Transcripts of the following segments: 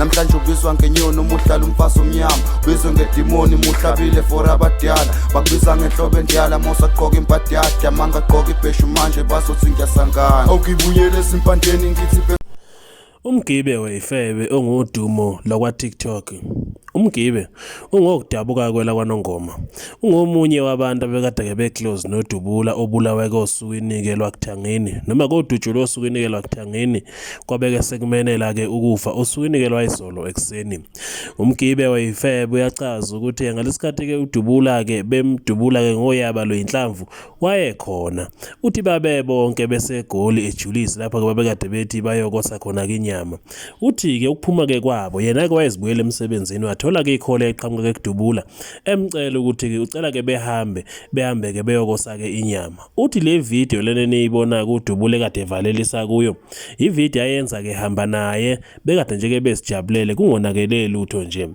Namhlanje ubizwa ngenyoni uma uhlala umfazi omnyama, ubizwe ngedimoni muhlabile for abadala, bakubiza ngenhlobo endala mosagqoka imbadada, mangagqoka ibheshu manje bazothi ngiyasangana. Awukibuyele ezimpandeni ngithi Umgibe weyifebe ongudumo lwakwa-TikTok. Umgibe ungokudabuka kwelakwaNongoma. Ungomunye wabantu abekade-ke be-close noDubula obulawe kosukwini-ke lwakuthangini noma kodutshulwe osukwini-ke lwakuthangini kwabeke sekumenela-ke ukufa osukwini-ke lwayizolo ekuseni. Umgibe weyifebe uyachaza ukuthi ngalesikhathi-ke uDubula-ke bemdubula-ke ngoyaba lweyinhlamvu Wayekhona. Uthi babebonke beseGoli eJulius lapho-ke babekade bethi bayokosa khona-ke inyama. Uthi-ke ukuphuma-ke kwabo yena-ke wayezibuyela emsebenzini wathola-ke ikhola eqhamuka-ke kudubula emcela ukuthi-ke ucela-ke behambe behambe-ke beyokosa-ke inyama. Uthi le video lena eniyibona kudubula ekade evalelisa kuyo ividiyo ayenza-ke hamba naye bekade nje-ke bezijabulele kungonakele lutho nje.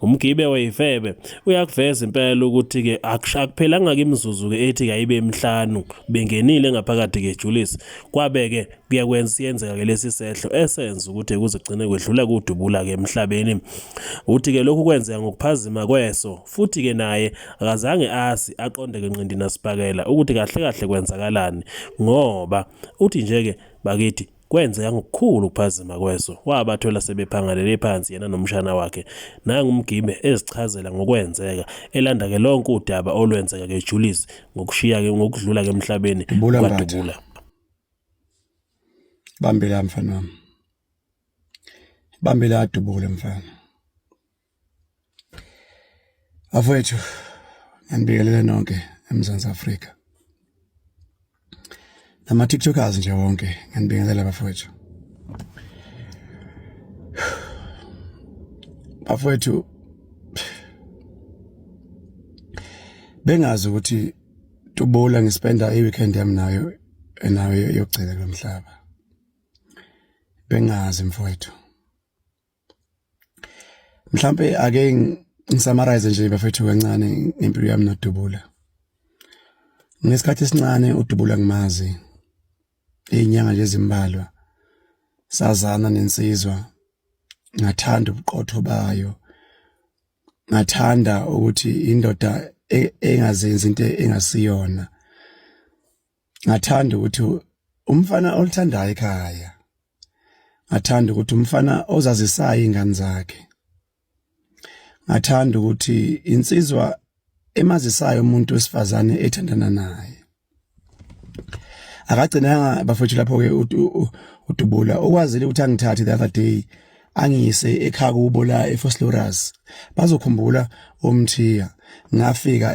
Umgibe weyifebe uyakuveza impela ukuthi-ke akuphelanga-ke imizuzu-ke ethi kayibe emihlanu bengenile ngaphakathi-ke Julius kwabe-ke kuyakwenza siyenzeka-ke lesi sehlo esenza ukuthi kuze kugcine kwedlula kudubula-ke emhlabeni. Uthi-ke lokhu kwenzeka ngokuphazima kweso futhi-ke naye akazange azi aqonde-ke nqindi nasibhakela ukuthi kahle kahle kwenzakalani ngoba uthi nje-ke bakithi Kwenzeka ngokukhulu ukuphazima kweso, wabathola sebephangalele phansi yena nomshana wakhe. Nangu uMgibe ezichazela ngokwenzeka, elanda-ke lonke udaba olwenzeka keJulius ngokushiya-ke ngokudlula-ke emhlabeni Dubula Mbatha. kukaDubula. Bambe la mfana wami. Bambe la dubule mfana. Bafowethu ngiyanibingelela nonke eMzansi Afrika. Nama TikTokers nje wonke ngiyanibingelela bafowethu. Bafowethu bengazi ukuthi Dubula ngispenda i-weekend yami nayo nayo yokugcina kulomhlaba. Bengazi mfowethu. Mhlampe ake ngisummarize nje bafethu kancane ngempilo yami noDubula. Ngesikhathi esincane uDubula ngimazi izinyanga nje ezimbalwa sazana nensizwa ngathanda ubuqotho bayo ngathanda ukuthi indoda e, engazenzi into engasiyona ngathanda ukuthi umfana olithandayo ekhaya ngathanda ukuthi umfana ozazisayo ingane zakhe ngathanda ukuthi insizwa emazisayo umuntu wesifazane ethandana naye akagcinanga bafethu lapho ke udubula ukwazile ukuthi angithathe the other day angiyise ekhaya kubo la eFosloras bazokhumbula umthiya ngafika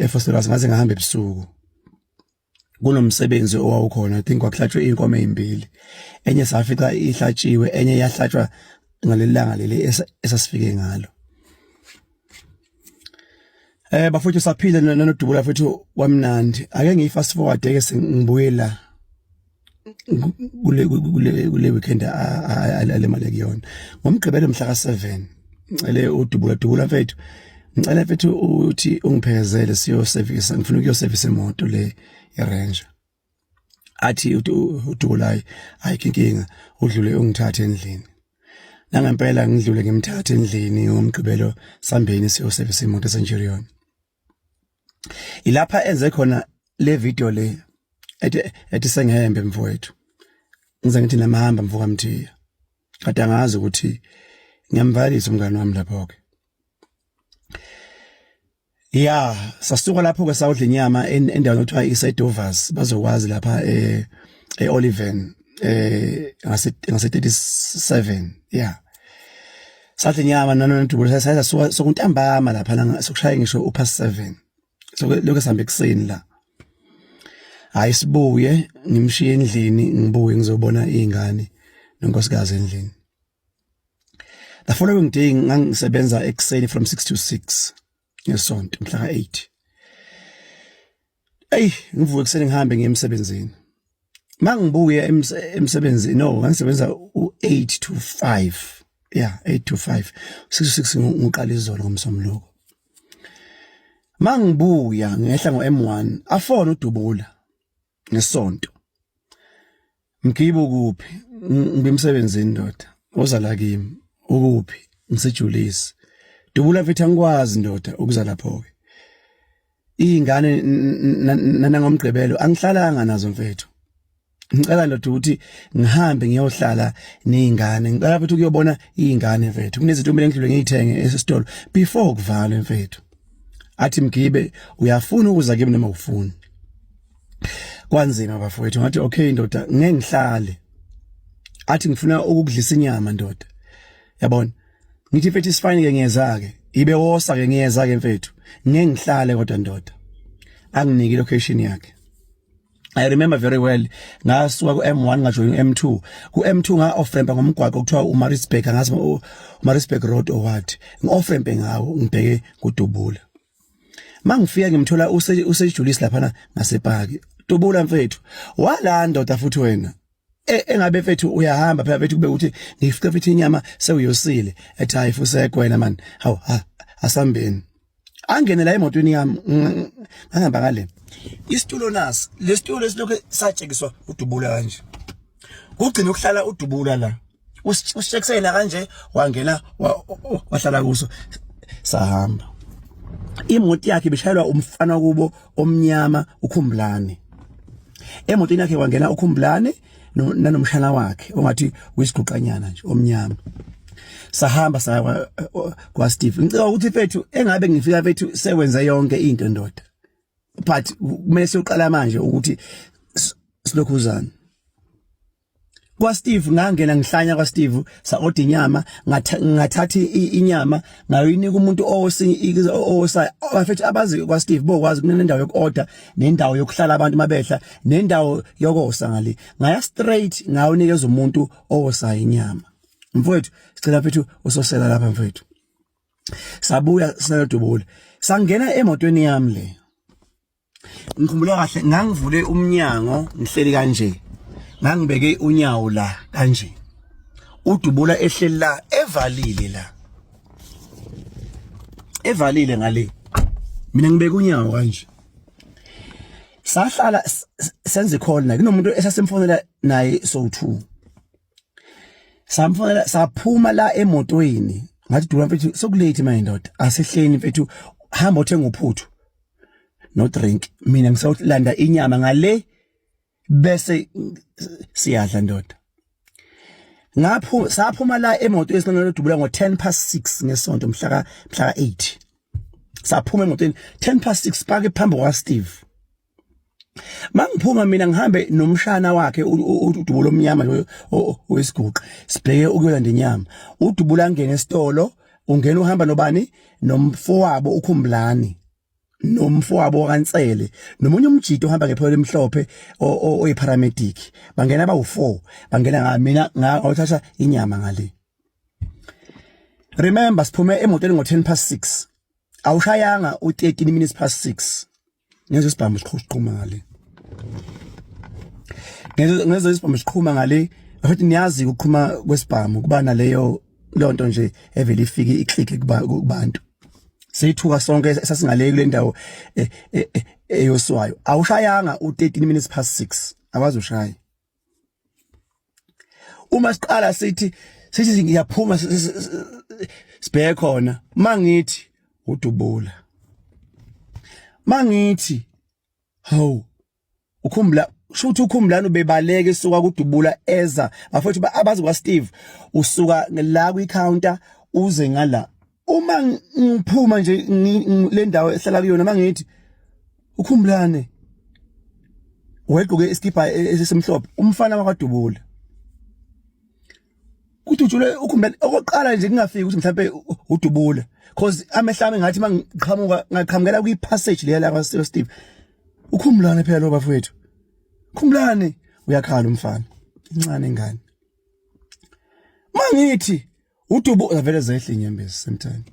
eFosloras ngaze ngahamba ebusuku kunomsebenzi owawukhona I think kwakuhlatshwe inkomo ezimbili enye safica ihlatshiwe enye yahlatshwa ngaleli langa leli esasifike ngalo eh bafowethu saphila nonodubula futhi kwamnandi ake ngiyi fast forward ke sengibuye la kule kule kule weekend alemali kuyona ngomgqibelo mhla ka7 ngicele udubula dubula mfethu ngicela mfethu uthi ungiphekezele siyo service ngifuna ukuyo service imoto le iRanger athi udubula ayikho inkinga udlule ungithathe endlini nangempela ngidlule ngimthathe endlini ngomgqibelo sambeni siyo service imoto eCenturion ilapha enze khona le video le ethi ethi sengihembe mfowethu ngize ngithi namahamba mfoka Mthiya kade angazi ukuthi ngiyamvalisa umngane wami lapho ke ya sasuka lapho ke sawudla inyama endaweni okuthiwa iseDovers bazokwazi lapha eh eOliven eh ngase ngase 37 yeah sadla inyama nanondubulo sasuka sokuntambama lapha sokushaya ngisho upast 7 so lokho sihambe ekuseni la hayi sibuye ngimshiye endlini ngibuye ngizobona izingane nonkosikazi endlini the following day ngangisebenza ekuseni from 6 to 6 ngesonto mhla ka-8 eyi ngivuke ekuseni ngihambe ngiye emsebenzini mangibuye emsebenzini no ngangisebenza u-8 to 5 yeah 8 to 5 6 to 6 ngiqala izolo ngomsombuluko mangibuya ngehla ngo-M1 afone udubula ngesonto mgibo kuphi ngibemsebenzini ndoda Woza la kimi. Ukuphi? Ngisejulisi. Dubula mfethu angikwazi ndoda ukuza lapho ke. Izingane nangomgqibelo angihlalanga nazo mfethu. Ngicela ndoda ukuthi ngihambe ngiyohlala nezingane. Ngicela futhi ukuyobona izingane mfethu. Kunezinto kumele ngidlule ngiyithenge esitolo before kuvalwe mfethu. Athi Mgibe uyafuna ukuza kimi noma ufuni. Kwanzima bafowethu ngathi okay ndoda ngeke ngihlale. Athi ngifuna ukukudlisa inyama ndoda. Yabona? Ngithi mfethu isifine ke ngiyeza ke. Ibe wosa ke ngiyeza ke mfethu. Ngeke ngihlale kodwa ndoda. Anginiki location yakhe. I remember very well ngasuka ku M1 ngajoyina u M2 ku M2 nga off ramp ngomgwaqo kuthiwa uMaritzburg angazi uMaritzburg Road or what ngi off ramp ngawo ngibheke kudubula mangifika ngimthola usejulisi lapha ngasepaki dubula mfethu wala ndoda futhi wena e, engabe mfethu uyahamba phela mfethu kube ukuthi ngifike futhi inyama sewuyosile ethi hayi fusek wena man hawu asambeni angene la emotweni yami ngihamba ngale isitulo nasi lesitulo esilokhu satshekiswa udubula kanje kugcina ukuhlala udubula la usitshekisela kanje wangena wahlala kuso sahamba imoto yakhe ibishayelwa umfana kubo omnyama ukhumbulane emotweni yakhe wangena ukhumbulane nanomshana wakhe ongathi uyisiguqanyana nje omnyama sahamba saya kwa Steve ngicela ukuthi mfethu engabe ngifika mfethu sewenze yonke into ndoda but kumele siyoqala manje ukuthi silokhuzana kwa Steve ngangena ngihlanya kwa Steve sa order inyama ngathatha inyama ngayinika umuntu osi osa bafethu abazi kwa Steve bokwazi kunendawo yoku order nendawo yokuhlala abantu mabehla nendawo yokosa ngale ngaya straight ngawunikeza umuntu owosa inyama mfowethu sicela mfethu usosela lapha mfowethu sabuya sinalodubula sangena emotweni yami le ngikhumbula kahle ngangivule umnyango ngihleli kanje ngangibeke unyawo la kanje udubula ehleli la evalile la evalile ngale mina ngibeke unyawo kanje sahlala senze call naye kunomuntu esasimfonela naye so 2 samfonela saphuma la emotweni ngathi dula mfethu sokulate manje ndoda asehleni mfethu hamba uthenga uphuthu no drink mina ngisawulanda inyama ngale bese siyadla ndoda ngapho saphuma la emotweni esinalodubula ngo 10 past 6 ngesonto mhla ka mhla ka 8 saphuma emotweni 10 past 6 pake phambi kwa Steve mangiphuma mina ngihambe nomshana wakhe udubula omnyama lo wesiguqa sibheke ukuyolanda inyama udubula angene esitolo ungena uhamba nobani nomfowabo ukhumbulani nomfowabo kaNsele nomunye umjito ohamba ngepholo elimhlophe oyiparamedic bangena bawu4 bangena nga mina ngawuthatha inyama ngale remember siphume emotweni ngo10 past 6 awushayanga u13 minutes past 6 ngezwe isibhamu siqhuma ngale ngezwe isibhamu siqhuma ngale futhi niyazi ukuqhuma kwesibhamu kuba naleyo lonto nje evele ifike iclick kubantu seyithuka sonke sasingale kule ndawo e, e, e, eyoswayo awushayanga u13 minutes past 6 awazi ushaya uma siqala sithi sithi ngiyaphuma sibheke khona mangithi udubula mangithi hawu ukhumbula shuthi ukhumbulani ubebaleka esuka kudubula eza bafowethu abazi kwa Steve usuka la kwi counter uze ngala uma ngiphuma nje le ndawo ehlala kuyona mangithi ukhumbulane wegqoke isikibha esimhlophe umfana wakwadubula kudutshulwe ukhumbulane okokuqala nje kungafiki ukuthi mhlawumbe udubula cause amehlo ami ngathi mangiqhamuka ngaqhamukela kwi passage leya la kwa Steve ukhumbulane phela lo bafowethu khumbulane uyakhala umfana incane ingane mangithi udubu zavele zehla inyembezi same time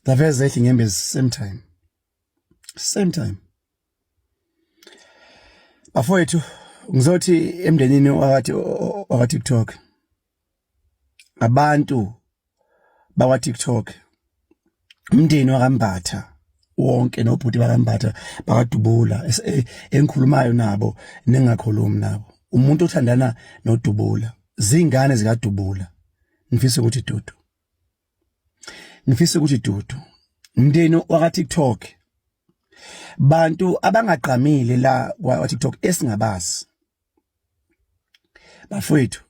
zavele zehla inyembezi same time same time bafowethu ngizothi emndenini wakati waka TikTok abantu bakwa TikTok umndeni wakaMbatha wonke nobhuti bakaMbatha bakadubula engikhulumayo nabo nengakhulumi nabo umuntu othandana nodubula. Zingane zikaDubula, ngifisa ukuthi dudu, ngifisa ukuthi dudu mndeni waka TikTok, bantu abangagqamile la kwa TikTok esingabazi, bafowethu,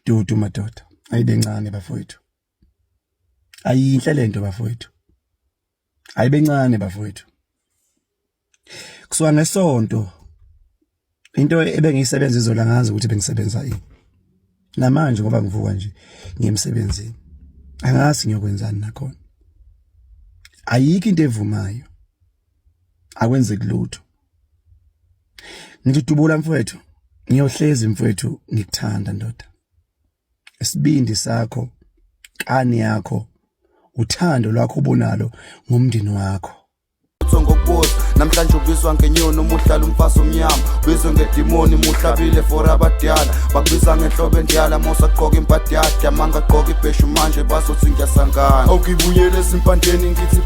dudu madoda, ayibencane bafowethu, ayinhle lento bafowethu, ayibencane bafowethu. Kusuka ngesonto into ebengiyisebenza izola, ngazi ukuthi bengisebenza ini. Namanje ngoba ngivuka nje ngiyemsebenzini, angazi ngiyokwenzani nakhona. Ayikho into evumayo, akwenzeki lutho. Ngithi Dubula mfowethu, ngiyohlezi mfowethu ngikuthanda ndoda. Isibindi sakho, kani yakho, uthando lwakho ubonalo ngomndeni wakho. Ngokubuza namhlanje ubizwa ngenyoni uma uhlala umfazi omnyama, ubizwe ngedimoni muhlabile for abadala, bakubiza ngenhlobo endala mosagqoka imbadada, mangagqoka ibheshu manje bazothi ngiyasangana. Awukibuyele ezimpandeni ngithi.